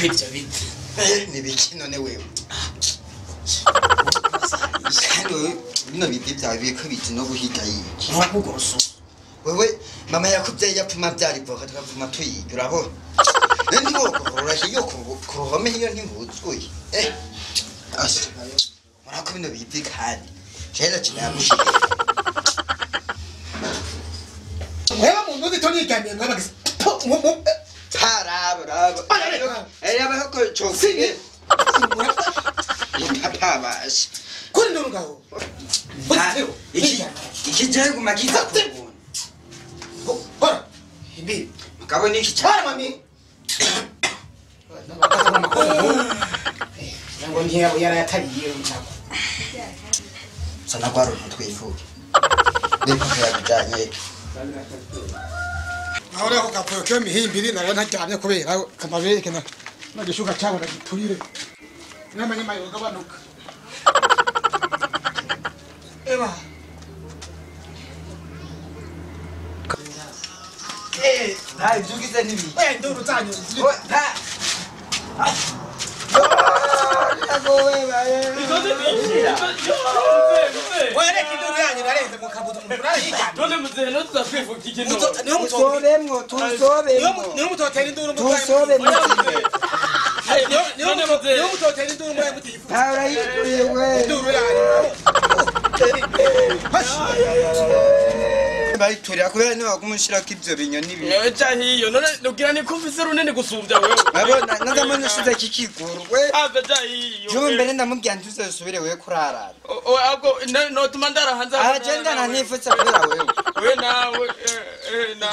Kwibyo bivi. Ni biki none wewe? Kandi wewe bino bivi byawe biriko bizi no guhiga yiki. Urakugoso. Wewe mama yakuvyaye yapfuma vyari voka tukavuma tuyiga urabona. None ntiwokorora hiyo ku ruhome hiyo ntihuzuye. Asa. Murako bino bivi kandi. Jera kinamushika. Wewe muntu zitonyigamiye mwabagise. Paraba raba. Raba ko choke. Papa bashi. Kuri ndoro ngaho. Iki iki je gumakiza kubona. Hora. Imbi. Mugabo niki cyane mami. Ngo ntiyabo yarayatariye unchako. Sana kwaro ntwifuke. Niko yakujanye. Aho rero kapoyo kyo mihimbiri nayo ntaryamye kubera kamabereke na nagishuka cyabo nagiturire. N'amanyama yogabanuka. Eba. Hai byugize nibi. We nduru zanyu. Ha. Yagowe baye. Wereka induru yanyu narenze mu kabuto murayijyana. None muzehe no tuzakwifuka iki none. Niho Tusobemwo tusobemwo. Niho mutotera induru Tusobemwo. Niho mutotera induru muraye mutiyifuza. Arayikuriwe. Induru yanyu. Bayiturira kubera niba kumushirako ivyo binyoni bi. Newe cahiyo none nugira ni kumvise runini gusumbya wewe. Urabona ndamubona ushize kikiguru we. Ave cahiyo. Jewe mbere ndamubwira ntuzosubire wewe kurarara. Ahubwo notuma ndara hanze. Agenda nanifutse kubera wewe. We nawe na.